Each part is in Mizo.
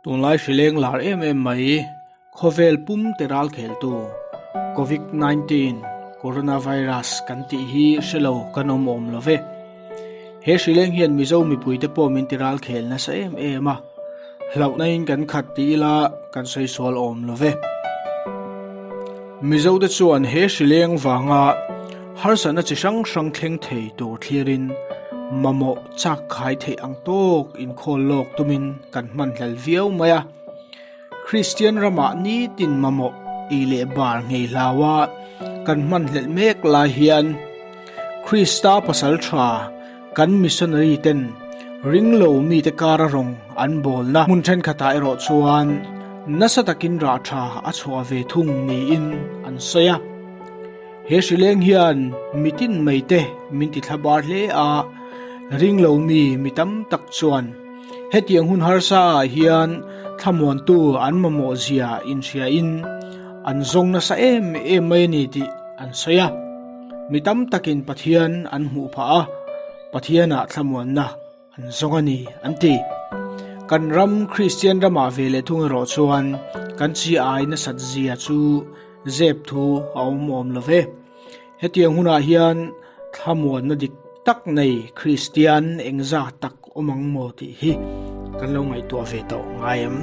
Tunlai hrileng lar em em mai, khawvel pum te ral kheltu Covid 19, Coronavirus, kan tih hi hre lo kan awm awm lo ve. He hrileng hian Mizo mipuite pawh min ti ral khel nasa em em a, hlauhna in kan khat ti ila kan sawi sual awm lo ve. Mizo te chuan he hrileng vanga harsatna chi hrang hrang thleng thei tur thlirin mamawh chak khai theih ang tawk inkhawl lawk tumin kan hman hlel viau mai a. Kristian ramah nitin mamawh ei leh bar ngei hlaua kan hman hlelh mek lai hian Krista pasal tha kan missionary ten ringlo mite kara rawng an bawlna hmun thenkhatah erawh chuan nasa takin rah tha a chhuah ve thung niin an sawi a. He hrileng hian mitin mai te min ti thlabar hle a, ringlo mi mi tam tak chuan hetiang hun harsa ah hian thlamuantu an mamawh zia inhria in an zawng nasa em em mai a ni tih an sawi a. Mi tam takin Pathian an hmuh phah a, Pathianah thlamuanna an zawng a ni an ti. Kan ram Kristian ramah ve leh thung erawh chuan kan chi ai nasat zia chu zep thu a awm awm lo ve. Hetiang hunah hian thlamuanna dik tak nei Kristian engza tak awm ang maw tih hi kan lo ngaihtuah ve tawh ngai em?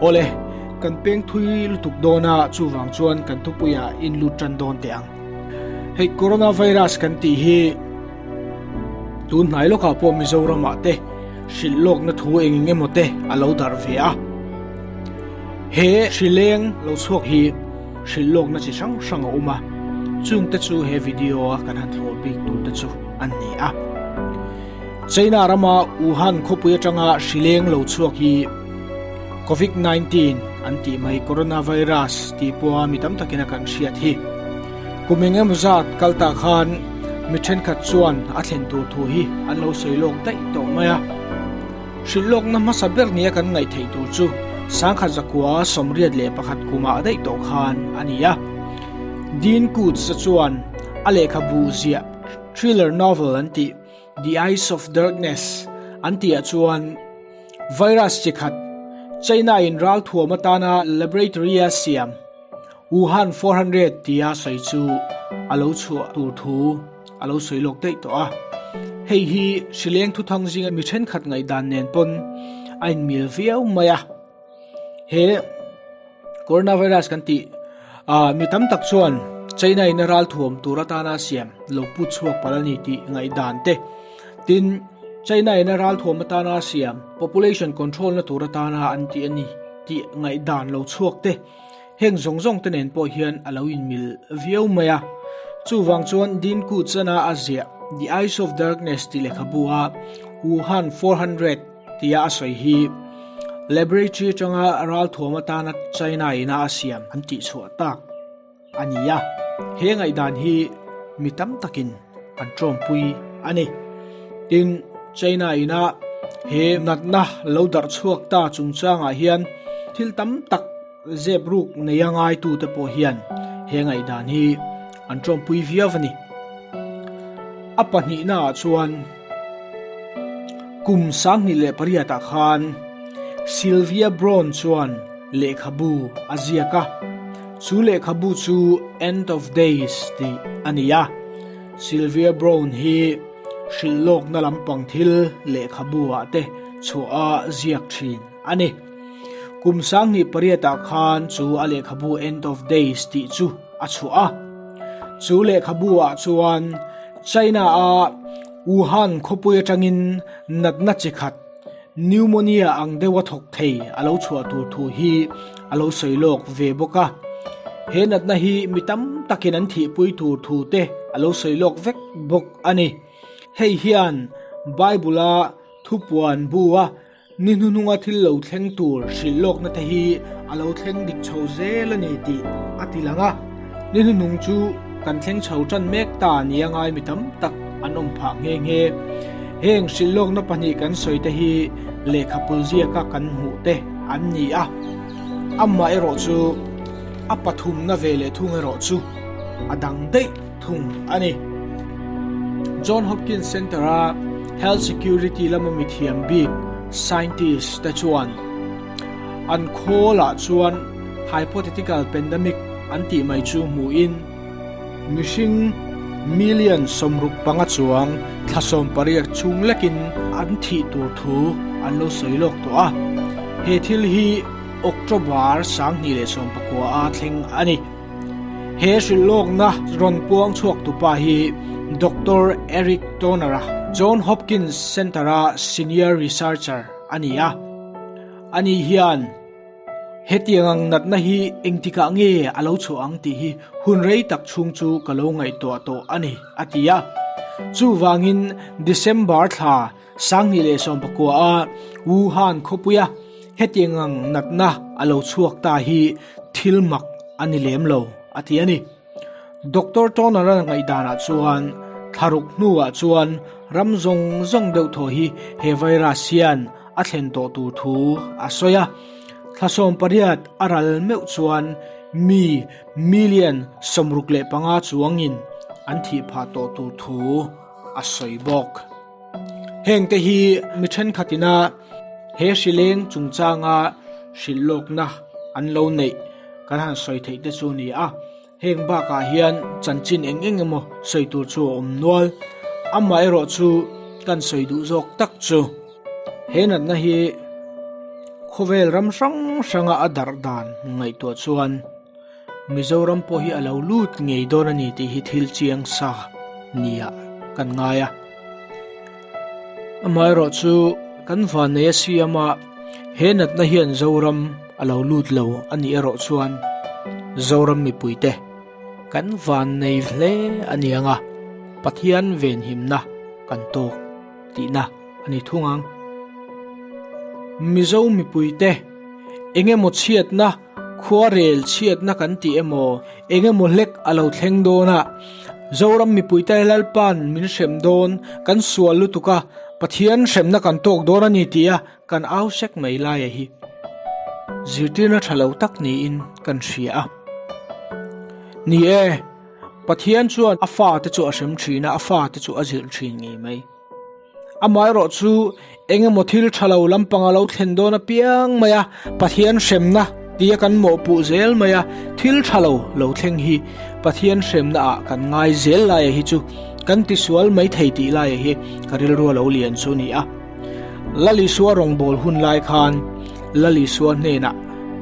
Awle, kan peng thui lutuk dawn a, chuvang chuan kan thupuiah in lut tan dawn teh ang. Hei coronavirus kan tih hi tun hnai lawkah pawh Mizoramah te hrilh lawkna thu eng eng emaw te a lo darh ve a. He hrileng lo chhuak hi hrilh lawkna chi hrang hrang a awm a, chung te chu he video a kan han thlawh bik tur te chu an ni a. China rama Wuhan khawpui atanga hrileng lo chhuak hi Covid 19 an tih mai coronavirus tih pawha mi tam takin a kan hriat hi. Kum eng emaw zat kal tah khan mi thenkhat chuan a thlen tur thu hi an lo sawi lawk daih tawh mai a. Hrilh lawkna hmasa ber nia kan ngaih theih tur chu 1981 kumah daih tawh khan a ni a. Dean Koontz-a chuan a lehkhabu ziah thriller novel an tih The Eyes of Darkness an tihah chuan virus chi khat China-in ralthuam atana laboratory-a siam Wuhan 400 tia sawi chu a lo chhuah tur thu a lo sawi lawk daih tawh a. Hei hi hrileng thuthang zinga mi thenkhat ngaihdan nen pawn a inmil viau mai a. He coronavirus kan tih ah mi tam tak chuan China in a ralthuam tur atana siam lo put chhuak palh a ni tih ngaihdan te tin China in a ralthuam atana siam population control na tur atana an tih a ni tih ngaihdan lo chhuak te Heng zawng zawng te nen pawh hian a lo inmil viau mai a. Chuvang chuan Dean Koontz-ana a ziah The Eyes of Darkness tih lehkhabu a Wuhan 400 tia a sawi hi laboratory atanga ralthuam atana China ina a siam an tihchhuah tak a ni a. He ngaihdan hi mi tam takin an tawmpui a ni. Tin, China ina he natna lo darh chhuak ta chungchangah hian thil tam tak Zep ruk neia ngaitute pawh hian he ngaihdan hi an tawmpui viau a ni. A pahnihnaah chuan kum 2008 ah khan Sylvia Browne chuan lehkhabu a ziak a, chu lehkhabu chu End of Days tih a ni a. Sylvia Browne hi hrilh lawkna lampang thil lehkhabu ah te chhuah a ziak thin a ni. Kum 2008 ah khan chu a lehkhabu End of Days tih chu a chhuah a. Chu lehkhabu ah chuan China a Wuhan khawpui atangin natna chi khat pneumonia ang deuh a thawk thei a lo chhuah tur thu hi a lo sawi lawk ve bawk a. He natna hi mi tam takin an thihpui tur thu te a lo sawi lawk vek bawk a ni. Hei hian Bible a thupuan bu a Ni hnuhnunga thil lo thleng tur hrilh lawkna te hi a lo thleng dik chho zel a ni tih a ti lang a. Ni hnuhnung chu kan thleng chho tan mek ta nia ngai mi tam tak an awm phah nghe nghe. Heng hrilh lawkna pahnih kan sawi te hi lehkha pul ziaka kan hmuh te an ni a. Amah erawh chu a pathumna ve leh thung erawh chu a dang daih thung a ni. John Hopkins Center-a Health Security lama mithiam bik scientist te chuan. An khawlah chuan hypothetical pandemic an tih mai chu hmuhin mihring million 65 chuang thla 18 chhung lekin an thih tur thu an lo sawi lawk tawh a. He thil hi October 2019 a thleng a ni. He hrilhlawkna rawn puang chhuak tupa hi Doctor Eric Toner-a, John Hopkins Center-a senior researcher a ni a. Ani hian hetiang ang natna hi engtikah nge a lo chhuah ang tih hi hun rei tak chhung chu ka lo ngaihtuah tawh a ni, a ti a. Chuvangin December thla 2019 a Wuhan khawpuia hetiang ang natna a lo chhuak ta hi thil mak a ni lem lo, a ti a ni. Doctor Toner-a ngaihdanah chuan thlaruk hnuah chuan ram zawng zawng deuh thaw hi he virus hian a thlen tawh tur thu a sawi a. Thla 18 a ral meuh chuan mi million 65 chuangin an thih phah tawh tur thu a sawi bawk. Hengte hi mi thenkhatina he hrileng chungchanga hrilhlawkna an lo neih kan han sawi theih te chu a ni a. Heng bakah hian chanchin eng eng emaw sawi tur chu a awm nual. Amaherawh chu kan sawi duh zawk tak chu he natna hi khawvel ram hrang hranga a darh dan ngaihtuah chuan Mizoram pawh hi a lo lut ngei dawn a ni tih hi thil chiang sa nia kan ngai a. Amaherawh chu kan vannei a siam a, he natna hian Zoram a lo lut lo a nih erawh chuan Zoram mipuite kan vannei hle a ni ang a, Pathian venhimna kan tawk tihna a ni thung ang. Mizo mipuite eng emaw chhiatna Khuarel chhiatna kan tih emaw, eng emaw hlek a lo thleng dawn a, Zoram mipuite Lalpa'n min hrem dawn, kan sual lutuk a, Pathian hremna kan tawk dawn a ni tih a kan au sek mai laia hi zirtirna tha lo tak niin kan hria a. Ni e, Pathian chuan a fate chu a hrem thin a, a fate chu a zilh thin ngei mai. Amaherawh chu eng emaw thil tha lo lampang a lo thlen dawn apiang mai a, Pathian hremna tia kan mawhpuh zel mai a, thil tha lo lo thleng hi Pathian hremna ah kan ngai zel laia hi chu kan tisual mai thei tih laia hi ka rilru a lo lian chu ni a. Lal Isua rawngbâwl hun lai khan Lal Isua hnenah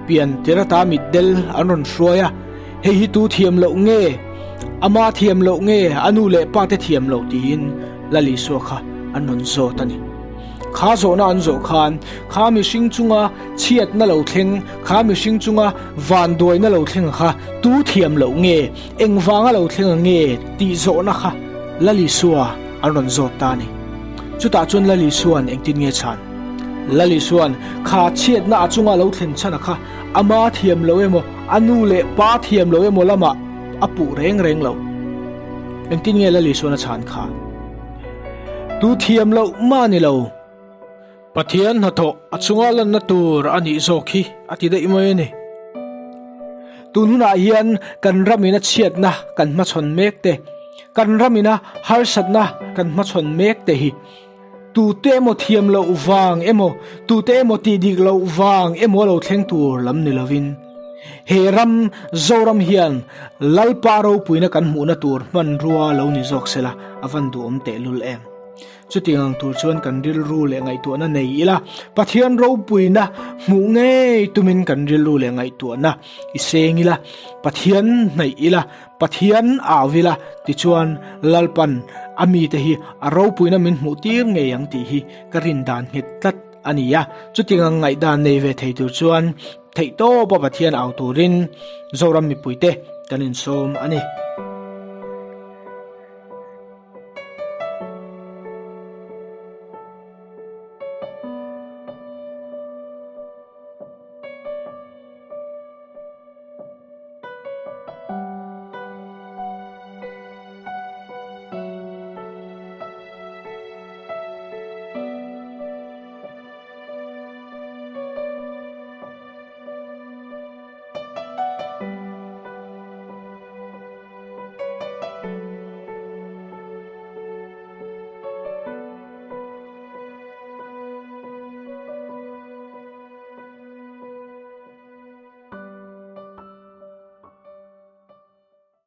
pian tir ata mitdel an rawn hruai a, Hei hi tu thiam loh nge? Ama thiam loh nge a nu leh pa te thiam loh tiin Lal Isua kha an rawn zawt a ni. Kha zawhna an zawh khan kha mihring chunga chhiatna lo thleng, kha mihring chunga vanduaina lo thleng kha tu thiam loh nge, engvanga lo thleng ang nge tih zawhna kha Lal Isua an rawn zawt ta a ni. Chutah chuan Lal Isua'n engtin nge chhan? Lal Isua'n kha chhiatna a chunga lo thlen chhan a kha ama thiam lo emaw, a nu leh pa thiam lo emaw lamah a puh reng reng lo. Engtin nge Lal Isua'n a chhan kha? Tu thiam loh mah ni lo. Pathian hnathawh a chunga lanna tur a nih zawk hi a ti daih mai a ni. Tun hunah hian kan ramina chhiatna kan hmachhawn mek te, kan ramina harsatna kan hmachhawn mek te hi tute emaw thiam loh vang emaw, tute emaw tih dik loh vang emaw lo thleng tur lam ni lovin, he ram Zoram hian Lalpa ropuina kan hmuhna tur hmanrua lo ni zawk sela a van duhawm tehlul em. Chutiang ang tur chuan kan rilru leh ngaihtuahna nei ila, Pathian ropuina hmuh ngei tumin kan rilru leh ngaihtuahna i seng ila, Pathian hnaih ila, Pathian au ila, tichuan Lalpan a mite hi a ropuina min hmuh tir ngei ang tih hi ka rin dan nghet tlat a ni a. Chutiang ang ngaihdan nei ve thei tur chuan theihtawpa Pathian au turin Zoram mipuite kan insawm a ni.